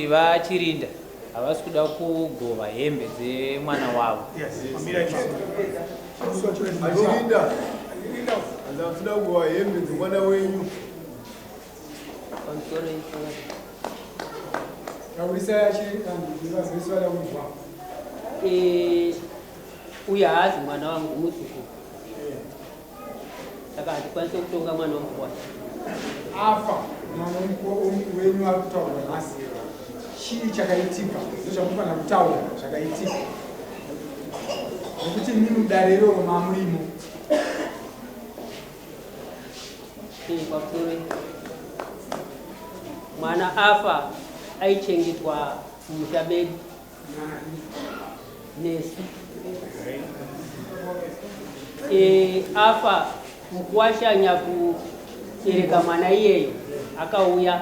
VaChirinda havasi kuda kugova hembe dzemwana wavo. Achirinda, handasida kugova hembe dzemwana wenyu. Taurisai achi vanhu vese vada kunzwa. Eh, uyu haazi mwana wangu muzukuru. Saka handikwanise kutonga mwana womukwasha. Afa mwana wenyu ari kutaurwa nhasi, chii chakaitika? Ndozvamunofanira kutaura zvakaitika, nekuti imimi mudare iroro mamurimo. Pamusoro, mwana afa aichengetwa mumusha medu nesu. Afa mukuwasha nyakubereka mwana iyeyo akauya,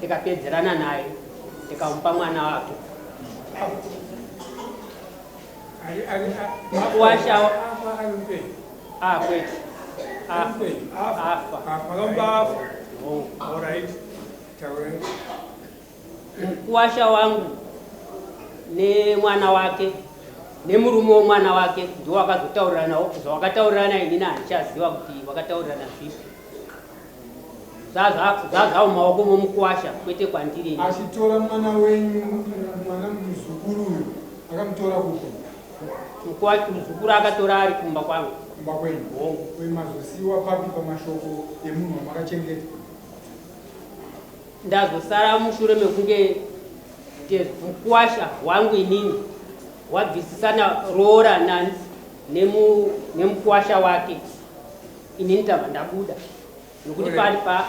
tikapedzerana naye, tikamupa mwana wake. Mukuwasha kwete, afa. Afa. Mukuwasha wangu nemwana wake nemurume womwana wake ndiwo wakazotaurirana zvawakataurirana. Inini handichaziva kuti wakataurirana zvipi. Zvazva mumaoko momukuwasha, kwete kwandiri ini. Achitora mwana wenyu, mwana muzukuru uyu, akamutora kupi? Muzukuru akatora ari kumba kwangu. Kumba kwenyu? Hongu. Uye mazosiyiwa papi pamashoko emunhu wamakachengeta? Ndazosara mushure mekunge mukuwasha wangu inini wabvisisana roora nemukuwasha wake. Inini tabva ndabuda, nokuti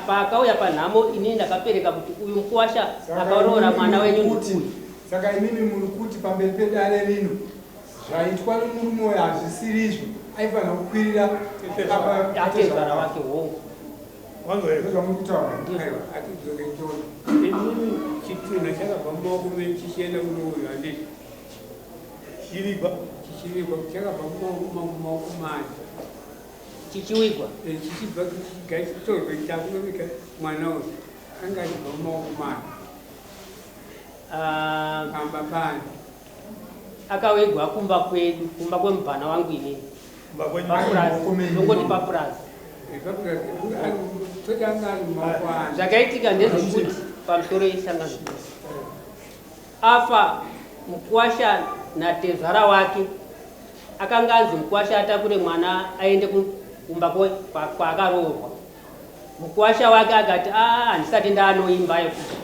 paakauya panhamo inini ndakapereka kuti uyu mukuwasha akaroora mwana wenyu ndikuyu. Saka imimi muri kuti pamberi pedare rino zvaitwa nomurume uyu hazvisiri izvo, aifanira kukwirira atezvara wake, hongu. Ndozvamuri kutaura? Atidzoke tona. Inini chitunha chakabva mumaoko menyu chichienda kuno uyu, handiti? Chichivigwa. Chichivigwa chakabva mumaoko mani? Chichiwigwa. Chichibva chitorwe chakunovika mwana uyu, anga achibva mumaoko mani? Pamba pani? Akawigwa kumba kwedu, kumba kwemubhana wangu inini, papurazi, nongoti papurazi. Toti anga ari mumaoko ani? Zvakaitika ndezvekuti, pamusoro yesangano, afa mukuwasha natezvara wake akanga anzi mukuwasha atakure mwana aende kumba kwaakaroorwa. Mukuwasha wake akati, "A, handisati ndaanoimba yekugara."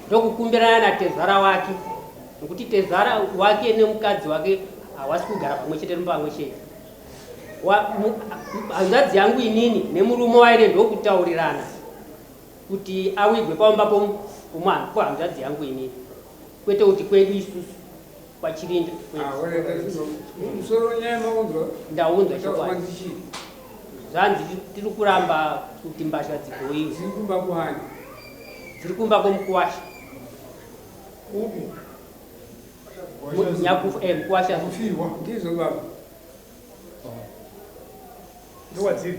Ndokukumbirana natezvara wake, nokuti tezvara wake nemukadzi wake hawasi kugara pamwe chete pamwe chete. Hanzvadzi yangu inini nemurume waire ndokutaurirana kuti awigwe pamba pomwana kwehanzvadzi yangu inini, kwete kuti kwedu isusu kwaChirinda, kwete. Musoro wenyaya maunzwa? Ndaunzwa chokwadi. Zvanzi tiri kuramba kuti mbatya dzigoiwe. Dziri kumba kwani? Dziri kumba kwomukuwasha. Kupi? Mukuwasha. Kufirwa. Ndizvo baba? Ndokwadziri.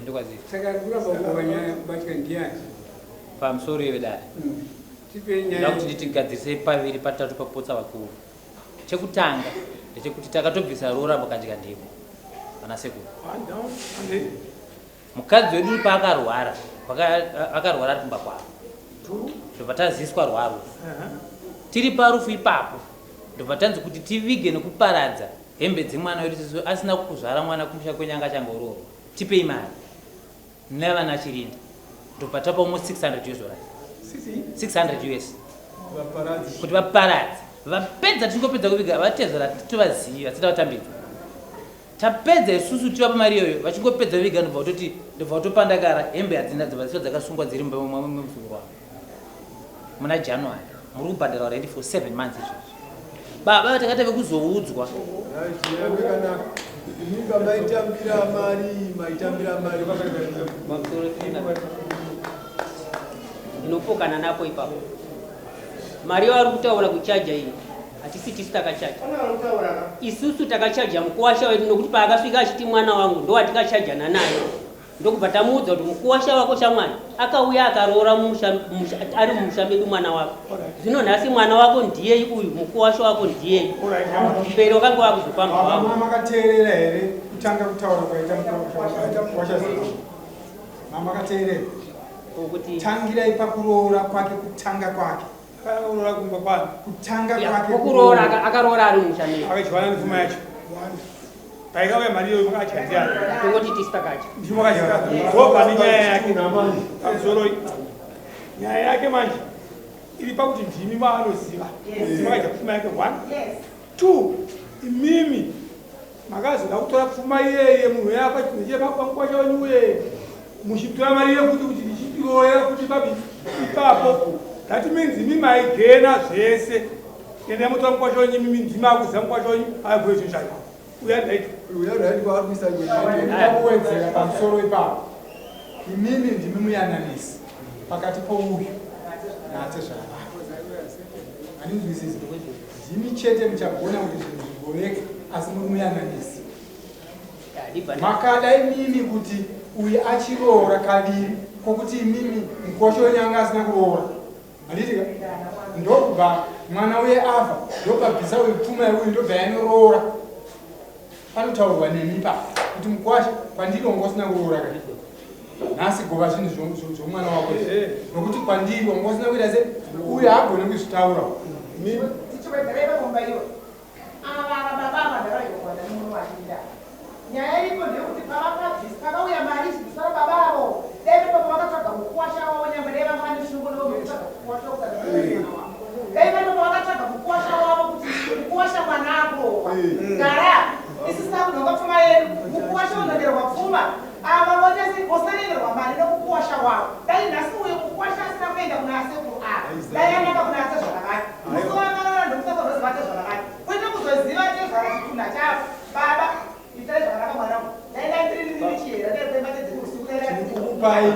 Ndokwadziri. Saka ari kuramba kuva nyaya mbatya ndiani? Pamusoro yevedare. Tipei Ndoda nyaya. kuti tigadzirise paviri patatu papotsa vakuru. Chekutanga ndechekuti takatobvisa roora vakadya ndimo vana sekuru. Mukadzi wedu paakarwara, akarwara ari kumba kwavo, ndobva taziswa rwarufu. Tiri parufu ipapo ndobva tanzi kuti tivige nekuparadza hembe dzemwana wedu sezvo asina kuzvara mwana kumusha kwenyu, anga achangoroorwa, tipei mari nevana Chirinda. Ndobva tapa almost 600 US dollars, 600 US, kuti vaparadze. Vapedza, tichingopedza kuviga, vatezvara tovaziva sitavatambidza. Tapedza isusu tivapa mari iyoyo, vachingopedza viga, ndobva kutoti ndobva kutopandakara hembe hadzina, dzobva dziswa dzakasungwa dziri mumba memuzukuru wavo. Muna January muri kubhadhara rent for 7 months izvozvi. Baba takaita vekuzoudzwa. Imika maitambira mari, maitambira mari? Pamusoro, ndinopokana napo ipapo. Mari yavari kutaura kuchaja iyi, hatisi tisu takachaja isusu. Takachaja mukuwasha wedu, nokuti paakasvika achiti mwana wangu, ndowatikachajana naye. Ndokubva tamuudza kuti mukuwasha wako shamwari akauya akaroora ari mumusha medu mwana wako. Zvino nhasi mwana wako ndiyei uyu, mukuwasha wako ndiyei. Mberi wakanga wakuzofamba wako. Mama makateerera here kutanga kutaura kwaita mukuwasha zino? Mama makateerera? Kuti tangirai pakuroora kwake, kutanga kwake. Akaroora kumba kwake. Kutanga kwake. Kuroora akaroora ari mumusha medu. Akachiwana nepfuma yacho. Paikauya mari iyoyo makadya ndiani? Tongoti tisu takadya. Ndisu makadya. Ndopane nyaya yake. Pamusoro nyaya yake manje iri pakuti ndimi maanoziva. Ndimi makadya pfuma yake 1. 2 imimi makazoda kutora pfuma iyeye munhu yafa chinhu chepakwangwa chawenyu uye muchitora mari yekuti kuti ndichiroya kuti babi ipapo. That means imi maigena zvese. Ende mutora mukwasha wenyu imimi ndimi akuziva mukwasha wenyu aibvuye zvinhu zvacho. Kuwedzera pamusoro ipapo, imimi ndimi muyananisi pakati pouyu naatezvara vake. Handinzwisisi, ndimi chete muchagona kuti zvinhu zvigoveke, asi muri muyananisi. Makada imimi kuti uyu achiroora kaviri, kwokuti imimi mukosho wenyu anga asina kuroora, handiti ka? Ndobva mwana uye afa, ndobva bvisa uyu pfuma yeuyu, ndobva yanoroora. Panotaurwa nemi pa kuti mukwasha kwandiri wanga usina kuroora ka, nhasi gova zvinhu zvomwana wako, nokuti kwandiri wanga usina kuita se uyu haagoni kuzvitaura. Nyaya iripo ndeyekuti pavakauya mari ichibviswa baba avo, dai ipapo vakatsvaga mukuwasha wavo, nyangwe dai vanga vane shungu nekutsvaga mukuwasha wavo, dai ipapo vakatsvaga mukuwasha wavo kuti mukuwasha mwana akurohwa gara isu sina kunhonga pfuma yedu, mukuwasha unongerwa pfuma, ava vosareverwa mari nomukuwasha wavo. Dai nhasi uyo mukuwasha asina kuenda kuna asekuru ava, dai anaka kuna atezvara vake, musi wakarara ndokusazoziva atezvara vake, kwete kuzoziva tezvara chitunha chavo. Baba itai zvakanaka mwanangu, dai ndandiri ndiri chihera dai kuembatedze usiku dai ndakatikupai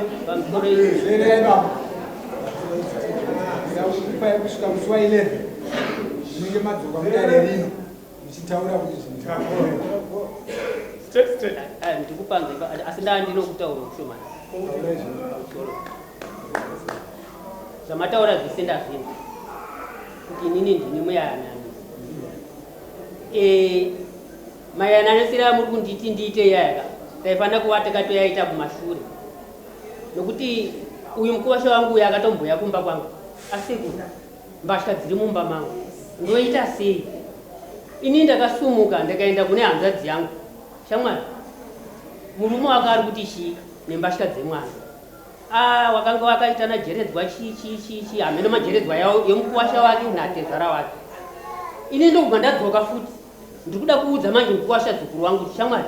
zvererai baba ndakupai kusvika musi wa 11 munenge madzoka mudare rino muchitaura kuti zvinhu ndikupanze, asi ndaa ndinokutaura kushomani zvamataura zvese ndazvinzwa kuti inini ndini muyananisi. Mayananisiro amuri kunditi ndiite iyaya taifanira kuva takatoyaita kumashure, nokuti uyu mukuwasha wangu uyu akatomboya kumba kwangu, asekuru mbatya dziri mumba mangu ndoita sei? Ini ndakasumuka ndakaenda kune hanzvadzi yangu, shamwari, murume wako ari kuti chii nembatya dzemwana? Wakanga wakaita najeredzwa chii chii chii chii, hameno majeredzwa yemukuwasha wake natezvara wake. Ini ndokubva ndadzoka futi, ndiri kuda kuudza manje mukuwasha dzukuru wangu kuti shamwari,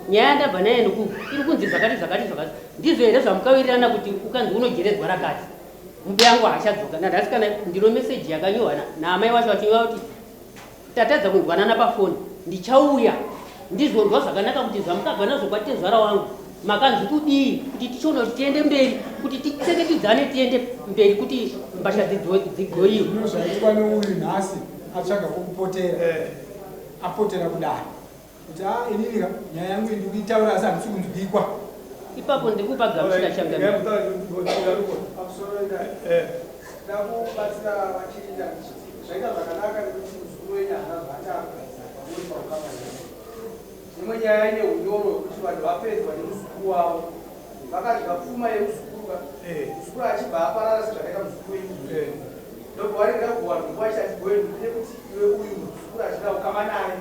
nyaya yandabva naye noku iri kunzi zvakati zvakati zvakati, ndizvo here zvamukawirirana kuti ukanzi unojeredzwa rakati? Mbuya yangu haachadzoka nanhasi. Kana ndino meseji yakanyorwa naamai wacho vachinyora kuti tatadza kunzwanana pafoni, ndichauya ndizonzwa zvakanaka kuti zvamukabva nazvo kwatezvara wangu makanzi kudii, kuti tichiona kuti tiende mberi, kuti titseketidzane tiende mberi kuti mbatya dzigoyiwe. Zvino zvaitwa neuyu nhasi, atsvaga kwokupotera, apotera kudare kuti a inini ka nyaya yangu iyi ndikuitaura asi handisi kunzwikwa. Ipapo ndiri kupa gamuchira changamire. Ndakubatsira vachiita ndichiti zvaita zvakanaka nekuti muzukuru wenyu haana zvaachakugadzira pamuri paukama hwenyu. Imwe nyaya ine unyoro hwekuti vanhu vapedzwa nemuzukuru wavo, vakadya pfuma yemuzukuru ka, muzukuru achibva aparara sezvakaita muzukuru wenyu, ndobva waregera kugowa nhumbu achati gowe nhumbu nekuti iwe uyu muzukuru achida ukama naye,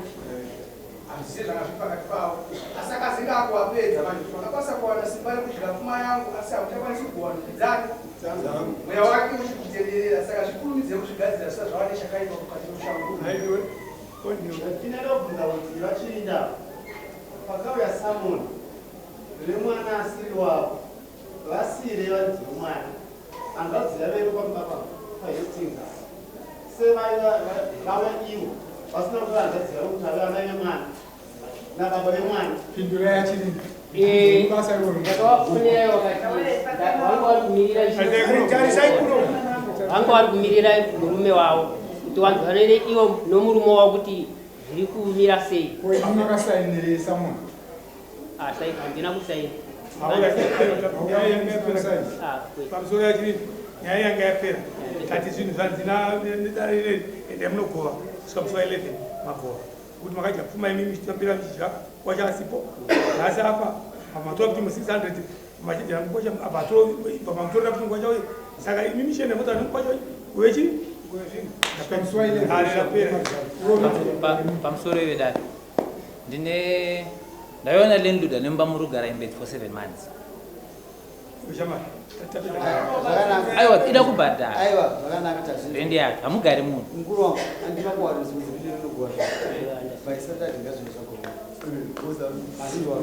handizive zvanga zviri pakati pavo, asi akazenge akuvapedza manje kuti makakwanisa kuwana simba rekudya pfuma yangu asi hamuchakwanisi kugowa nhumbi dzake, mweya wake uchiri kutenderera, saka zvikurumidze kuzvigadzira zvisati zvava nechakaipa mukati memushango. Ndinoda kubvunza kuti vachirinda, pakauya summon remwana asiri wavo, vasire varidzi vemwana, hanzvadzi yavepo pamba paHastings, sevaiva vauya ivo vasina kutora hanzvadzi yavo kuti ave amai vemwana nababa vemwana? Pindurai achirinda. Basa iroro. Ndakavafonera vakati vanga vari kumirira Tarisai kuno. Vanga vari kumirira murume wavo kuti wanzwanire ivo nomurume wavo kuti zviri kumira sei. Ko imi makasainirei summon? Handina kusaina. Pamusoro yachiri nyaya yanga yapera, tati zvinhu zvanzi nedare ende munogova kusvika musi wa 11 magova, kuti makadya pfuma imi muchitambira muchidya kwacha asipo. Nhasi afa, matora kuti mu 600 machidya mukwacha, apa mamutorera kuti mukwacha uye. Saka imi michene motora nemukwacha wechi rapera. Pamusoro ivedare, ndine ndaiona landlord anemba murugara imbe for 7 months. Aiwa, ida kubhadhara. Aiwa, zvakanaka, tazvinzwa. Rendi yake hamugari munhu. Mukuru wangu, andina kuwana zvinogwa by Saturday ngazvinhu zvagova. Azvinzwa.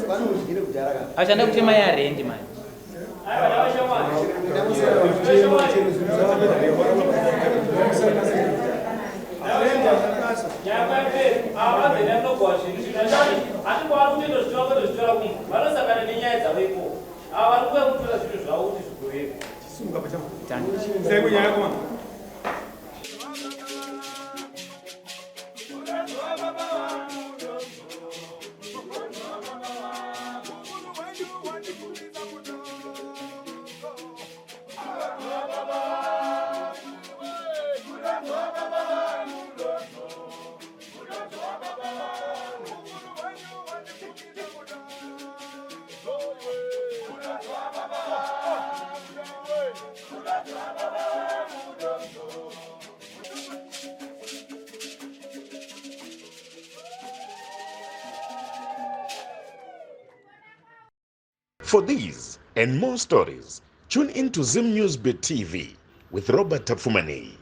Vanodyire kudhara ka. Achanda kuchema yarendi manje. Vanosangana nenyaya dzavo ikoko. Ava vari kuuya kutora zvinhu zvavo kuti zvigoveko. Chisimuka pachama. Sai nyaya yako mama. For these and more stories, tune in to Zim News Bit TV with Robert Tafumani.